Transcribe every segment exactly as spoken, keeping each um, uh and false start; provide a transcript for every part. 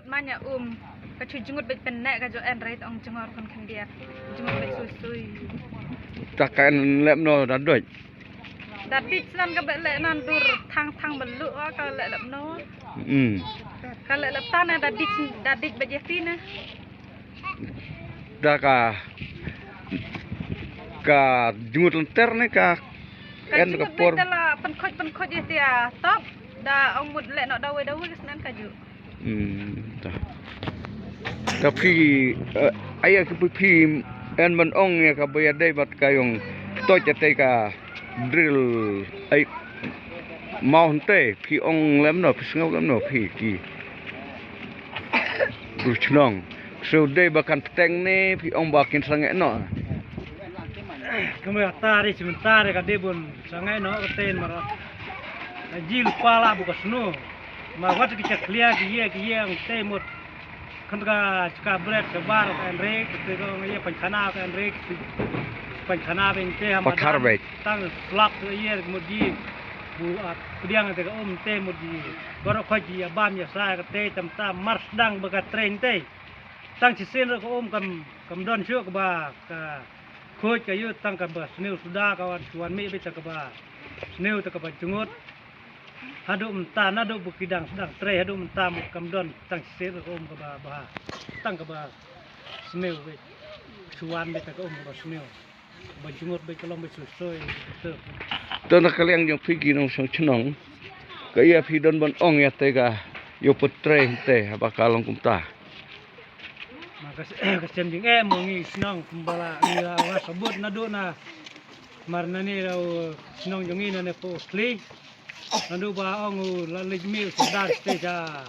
Manya um, ka chu jngut bej pynnek ka jo en rei tong jngor kon khyndiat. Jngut bej sui sui. Ta ka en lep no da doj. Da dij snan ka bej lek nan dur thang thang belu ka lek lep no. Hmm. Ka lek lep tane da dij da dij bej yati ne. Da ka ka jngut lenter ne ka Ka en ka jngut por. Bej da la pynkhoj pynkhoj yati a top da ong mut lek no da wei da wei snan ka ju. Hmm, ta. Ta phi, eh, aya ki phi, phi en ban ong ya ka ba ya dei bad ka yong ktoj ya te ka drill ai mau hynte phi ong lem no phi sngew lem no phi ki. Bru chnong. So dei ba kan pteng ne phi ong ba kin sangeh no. Kama ya tari sementara ka dei bun sangeh no ka ten mara. Ji lupa la bu ka snu. Ma wat ki chak lia ki ye ki ye ang te mut. Kan ka chka bret sa bar ka en re ki te ko ngi ye pan khana ka en re ki pan khana ben te ha Pathar madan. Bej. Tang slap ka ye mut ji. Bu a pdiang te ka um te mut ji. Baro khoj ji ya bam ya sa ka te tam ta mar sdang ba ka train te. Tang chi sen ro ka um kam kam don shu ka ba ka khoj ka yu tang ka ba snew suda ka wan suan mi bej ta ka ba snew ta ka ba jngut. Haduh mynta naduh ba ki dang sdang trei haduh mynta mut kam don tang shisien ka um kaba bha. Tang kaba sniew beit. Shuwan beit ka um kaba sniew. Ba jngut beit ka long beit sui sui. Betul. To na ka liang jong phi ki nongshong shnong. Ka ïa phi don ban ong ïa te ka ïoh put trei te haba ka long kumta. Ma ka, ka sem jingeh mo ngi shnong kumba la ngi la wan sabut naduh na. Mar nane la u shnong jong ngi nane po u sli. Naduh ba ong u la leit mih u sordar stage ha.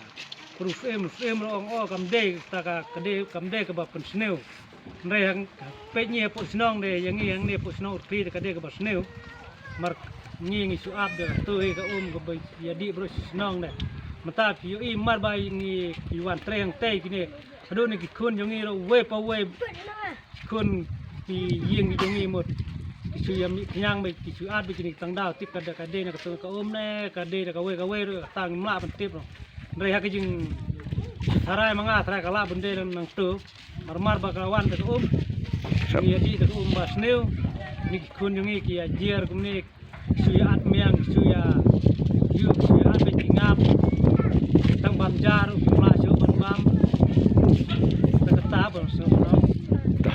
Pru fem fem la ong o kam dei ta ka, ka dei kam dei kaba pynsniew. Hynrei hang peit ngi hapoh shnong de ïa ngi hangne hapoh shnong Urkhli de ka dei kaba sniew. Mar ngi ngi shu ap de tu hi ka um kaba ïa dih baroh shi shnong de. Mynta phi ïohi mar ba ngi ki wan trei hangtei kine. Haduh ne ki khun jong ngi ruh uwei pa uwei. Ki khun ki ïing ki jong ngi mut. Ki shu ïa mih khñiang beit ki shu at beit kine ki tang daw tip ka da ka dei na ka tung ka um ne ka dei da kawei kawei ruh ka tang mlah ban tip ruh. Hynrei ha ka jing tharai ma nga tharai ka lah ban dei nang tu. Mar mar ba ka wan da ka um. Ngi ïa dih da ka um ba sniew. Ni ki khun jong ngi ki ïa jier kumne. Ki shu ïa at miang, ki shu ïa ïu, ki shu ïa at bad ki ngap. Tang bam jar, ki mlah shu ban bam. Ta kata ba shu ban. Ta